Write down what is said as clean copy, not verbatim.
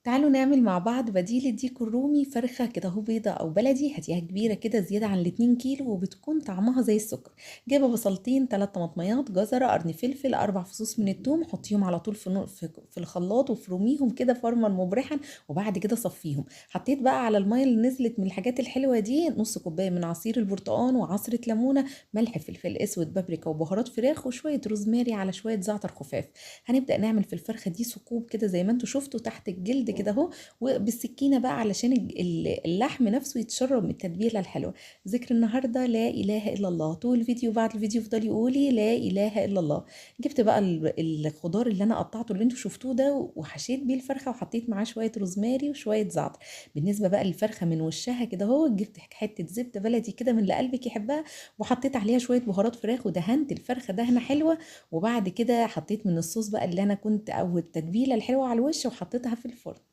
تعالوا نعمل مع بعض بديل الديك الرومي، فرخة كده اهو بيضة او بلدي، هاتيها كبيرة كده زيادة عن الاتنين كيلو وبتكون طعمها زي السكر. جايبة بصلتين، 3 طماطميات، جزرة، قرن فلفل، 4 فصوص من التوم، حطيهم على طول في الخلاط وفرميهم كده فرما مبرحا، وبعد كده صفيهم. حطيت بقى على المية اللي نزلت من الحاجات الحلوة دي نص كوباية من عصير البرتقال وعصرة ليمونة، ملح، فلفل اسود، بابريكا، وبهارات فراخ، وشوية روزماري على شوية زعتر خفاف. هنبدأ نعمل في الفرخة دي ثقوب كده زي ما انتوا شفتوا تحت الجلد كده اهو، وبالسكينة بقى علشان اللحم نفسه يتشرب من التتبيلة الحلوة. ذكر النهاردة لا إله إلا الله، طول الفيديو بعد الفيديو فضل يقولي لا إله إلا الله. جبت بقى الخضار اللي أنا قطعته اللي انتوا شفتوه ده، وحشيت بيه الفرخة وحطيت معاه شوية روزماري وشوية زعتر. بالنسبة بقى للفرخة من وشها كده اهو، جبت حتة زبدة بلدي كده من اللي قلبك يحبها، وحطيت عليها شوية بهارات فراخ، ودهنت الفرخة دهنة حلوة، وبعد كده حطيت من الصوص بقى اللي أنا كنت أو التتبيلة الحلوة على الوش، وحطيتها في الفرن.